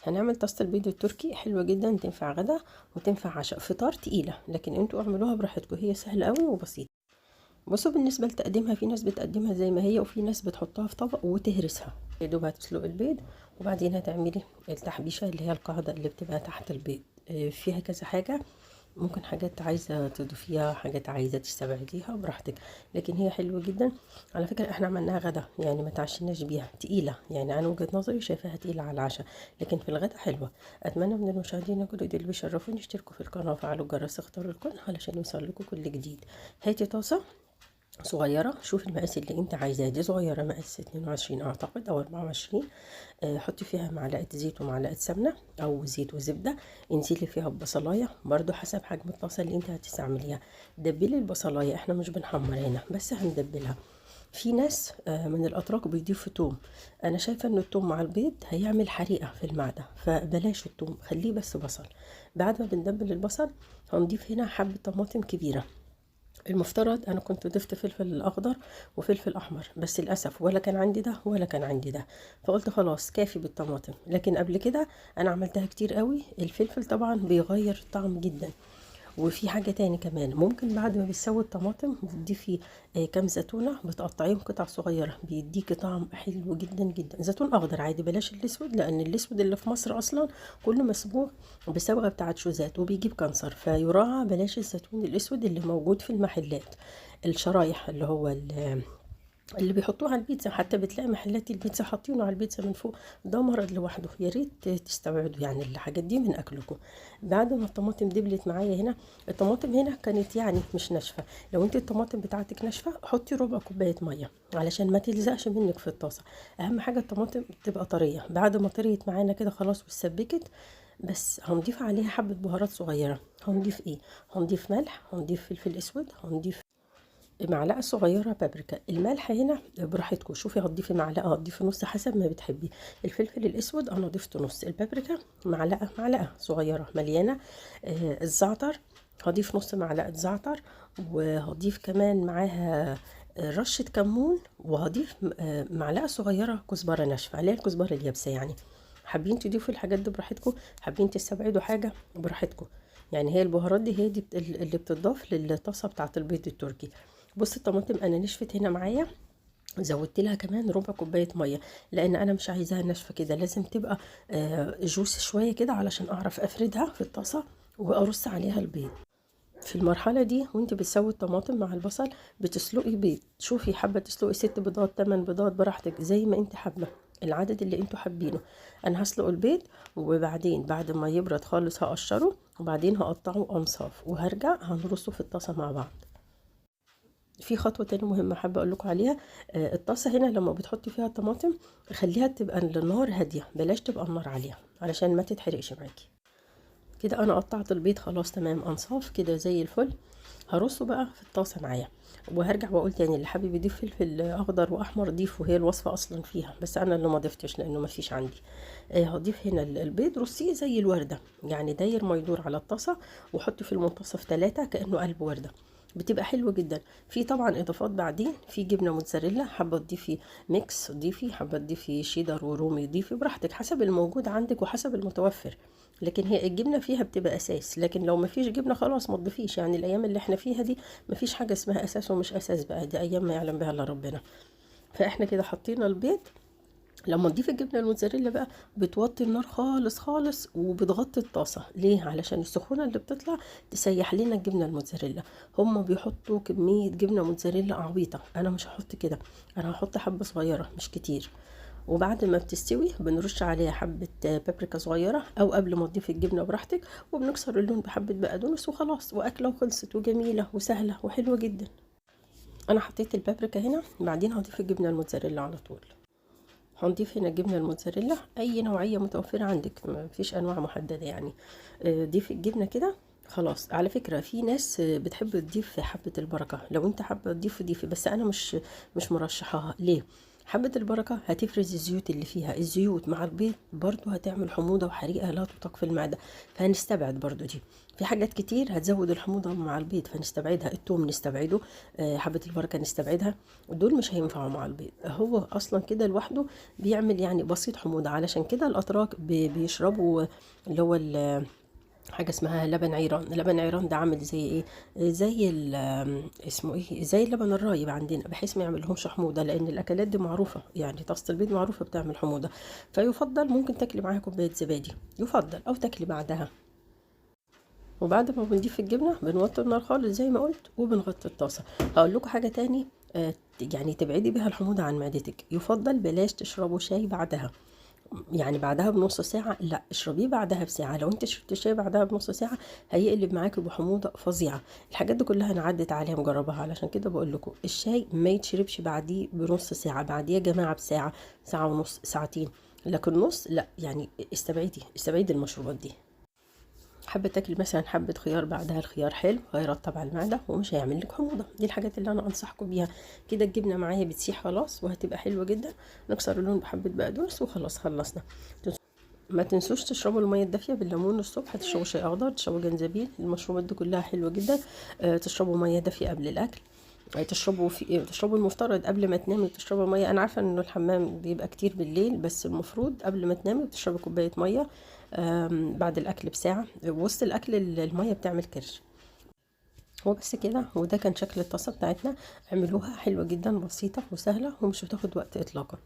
هنعمل طاسة البيض التركي حلوة جدا، تنفع غدا وتنفع عشاء، فطار تقيلة، لكن انتوا اعملوها براحتكم، هي سهلة قوي وبسيطة. بصوا بالنسبة لتقديمها، في ناس بتقدمها زي ما هي، وفي ناس بتحطها في طبق وتهرسها. يا دوب هتسلق البيض وبعدين هتعملي التحبيشة اللي هي القاعدة اللي بتبقى تحت البيض، فيها كذا حاجة، ممكن حاجات عايزة تضيفيها، حاجات عايزة تستبعديها براحتك، لكن هي حلوة جدا. على فكرة احنا عملناها غدا، يعني ما تعشيناش بيها، تقيلة، يعني انا وجهة نظري شايفاها تقيلة على العشاء، لكن في الغدا حلوة. اتمنى من المشاهدين الجدد اللي بيشرفوني يشتركوا في القناة وفعلوا الجرس، اختاروا الكل علشان يوصل لكم كل جديد. هاتي طاسة صغيرة، شوفي المقاس اللي انت عايزاه، دي صغيرة مقاس 22 اعتقد او 24. حطي فيها معلقة زيت ومعلقة سمنة او زيت وزبدة، انزلي فيها ببصلاية برضو حسب حجم الطاسة اللي انت هتستعمليها. دبلي البصلاية، احنا مش بنحمر هنا بس هندبلها. في ناس من الاتراك بيضيفوا توم، انا شايفة ان التوم مع البيض هيعمل حريقة في المعدة، فبلاش التوم، خليه بس بصل. بعد ما بندبل البصل هنضيف هنا حبة طماطم كبيرة. المفترض انا كنت ضفت فلفل اخضر وفلفل احمر، بس للاسف ولا كان عندي ده ولا كان عندي ده، فقلت خلاص كافي بالطماطم. لكن قبل كده انا عملتها كتير قوي. الفلفل طبعا بيغير الطعم جدا. وفي حاجة تاني كمان، ممكن بعد ما بتسوي الطماطم بتضيفي، كام زيتونة بتقطعيهم قطع صغيرة، بيديكي طعم حلو جدا جدا. زيتون اخضر عادي، بلاش الاسود، لان الاسود اللي في مصر اصلا كله مسبوغ بصبغة بتاعت شوزات وبيجيب cancer، فيراعى بلاش الزيتون الاسود اللي موجود في المحلات، الشرايح اللي هو اللي بيحطوه على البيتزا، حتى بتلاقي محلات البيتزا حاطينه على البيتزا من فوق، ده مرض لوحده، يا ريت تستبعدوا الحاجات دي من اكلكم. بعد ما الطماطم دبلت معايا هنا، الطماطم هنا كانت مش ناشفة، لو انت الطماطم بتاعتك ناشفة حطي ربع كوباية مية علشان ما تلزقش منك في الطاسه، اهم حاجة الطماطم تبقى طرية. بعد ما طريت معانا كده خلاص واتسبكت، بس هنضيف عليها حبه بهارات صغيرة. هنضيف ايه؟ هنضيف ملح، هنضيف فلفل اسود، هنضيف معلقه صغيرة بابريكا. الملح هنا براحتكم، شوفي هتضيفي معلقه هتضيفي نص حسب ما بتحبي. الفلفل الاسود انا ضفت نص، البابريكا معلقه صغيرة مليانة، الزعتر هضيف نص معلقه زعتر، وهضيف كمان معاها رشه كمون، وهضيف معلقه صغيرة كزبره ناشفة اللي هي الكزبره اليابسة. حابين تضيفوا الحاجات دي براحتكم، حابين تستبعدوا حاجة براحتكم. هي البهارات دي هي دي اللي بتضاف للطاسه بتاعه البيض التركي. بصي الطماطم انا نشفت هنا معايا، زودت لها كمان ربع كوباية مية، لان انا مش عايزاها ناشفة كده، لازم تبقى جوس شوية كده علشان اعرف افردها في الطاسه وارص عليها البيض. في المرحلة دي وانت بتسوي الطماطم مع البصل بتسلقي بيض، شوفي حابة تسلقي 6 بيضات 8 بيضات براحتك زي ما انت حابة، العدد اللي انتوا حابينه. انا هسلق البيض وبعدين بعد ما يبرد خالص هقشره، وبعدين هقطعه انصاف وهرجع هنرصه في الطاسه مع بعض. في خطوة تانية مهمة حابة اقول لكم عليها، الطاسه هنا لما بتحطي فيها الطماطم خليها تبقى النار هادية، بلاش تبقى النار عالية علشان ما تتحرقش معاكي. كده انا قطعت البيض خلاص تمام انصاف كده زي الفل. هرصه بقى في الطاسه معايا، وهرجع واقول تاني اللي حابب يضيف فلفل اخضر واحمر ضيفه، هي الوصفة اصلا فيها، بس انا اللي ما ضفتش لانه ما فيش عندي. هضيف هنا البيض، رصيه زي الورده، يعني داير ما يدور على الطاسه، وحطي في المنتصف 3 كانه قلب ورده، بتبقى حلوة جدا. في طبعا اضافات بعدين، في جبنه موتزاريلا، حابة تضيفي mix ضيفي، حابة تضيفي شيدر ورومي ضيفي براحتك حسب الموجود عندك وحسب المتوفر، لكن هي الجبنة فيها بتبقى اساس، لكن لو ما فيش جبنه خلاص ما تضيفيش. الايام اللي احنا فيها دي ما فيش حاجة اسمها اساس ومش اساس بقى، دي ايام ما يعلم بها الا ربنا. فاحنا كده حطينا البيض. لما تضيف الجبنة الموتزاريلا بقى بتوطي النار خالص خالص وبتغطي الطاسه، ليه؟ علشان السخونه اللي بتطلع تسيح لنا الجبنة الموتزاريلا. هما بيحطوا كمية جبنه موتزاريلا عبيطه، انا مش هحط كده، انا هحط حبه صغيرة مش كتير. وبعد ما بتستوي بنرش عليها حبه بابريكا صغيرة او قبل ما تضيف الجبنة براحتك، وبنكسر اللون بحبه بقدونس وخلاص، واكله وخلصت وجميلة وسهلة وحلوه جدا. انا حطيت البابريكا هنا، بعدين هضيف الجبنة الموتزاريلا على طول. هنضيف هنا الجبنة الموتزاريلا، اي نوعية متوفرة عندك، ما فيش انواع محددة. ضيف الجبنة كده خلاص. على فكرة في ناس بتحب تضيف حبه البركة، لو انت حابة تضيف ضيفي، بس انا مش مرشحاها. ليه؟ حبة البركة هتفرز الزيوت اللي فيها، الزيوت مع البيض برضو هتعمل حموضة وحريقة لا تطاق في المعدة، فهنستبعد برضو دي. في حاجات كتير هتزود الحموضة مع البيض فنستبعدها، التوم نستبعده، حبة البركة نستبعدها، دول مش هينفعوا مع البيض. هو أصلا كده لوحده بيعمل يعني بسيط حموضة، علشان كده الأتراك بيشربوا اللي هو حاجة اسمها لبن عيران. لبن عيران ده عامل زي ايه؟ زي اسمه ايه، زي اللبن الرايب عندنا، بحيث ما يعملهمش حموضة، لان الاكلات دي معروفة، يعني طاسة البيض معروفة بتعمل حموضة. فيفضل ممكن تاكلي معاها كوباية زبادي، يفضل، او تاكلي بعدها. وبعد ما بنضيف الجبنة بنوطي النار خالص زي ما قلت، وبنغطي الطاسة. هقول لكم حاجة تاني، يعني تبعدي بيها الحموضة عن معدتك، يفضل بلاش تشربوا شاي بعدها، يعني بعدها بنص ساعة، لا اشربيه بعدها بساعة. لو انت شربتي شاي بعدها بنص ساعة هيقلب معاكي بحموضة فظيعة. الحاجات دي كلها انا عدت عليها مجربها، علشان كده بقول لكم الشاي ما يتشربش بعديه بنص ساعة، بعديه يا جماعة بساعة، ساعة ونص، ساعتين، لكن نص لا، يعني استبعدي المشروبات دي. حابة تاكلي مثلا حبة خيار بعدها، الخيار حلو هيرطب على المعدة ومش هيعمل لك حموضة. دي الحاجات اللي انا انصحكم بيها. كده الجبنة معايا بتسيح خلاص وهتبقى حلوة جدا. نكسر اللون بحبة بقدونس وخلاص خلصنا. ما تنسوش تشربوا المية الدافية بالليمون الصبح، تشربوا شاي اخضر، تشربوا جنزبيل، المشروبات دي كلها حلوة جدا. تشربوا مية دافية قبل الاكل، تشربوا المفترض قبل ما تنامي تشربوا مية. انا عارفة انه الحمام بيبقى كتير بالليل، بس المفروض قبل ما تنامي بتشربي كوباية مية، بعد الاكل بساعة. وسط الاكل المية بتعمل كرش. هو بس كده. وده كان شكل الطاسة بتاعتنا. اعملوها حلوة جدا، بسيطة وسهلة ومش بتاخد وقت اطلاقا.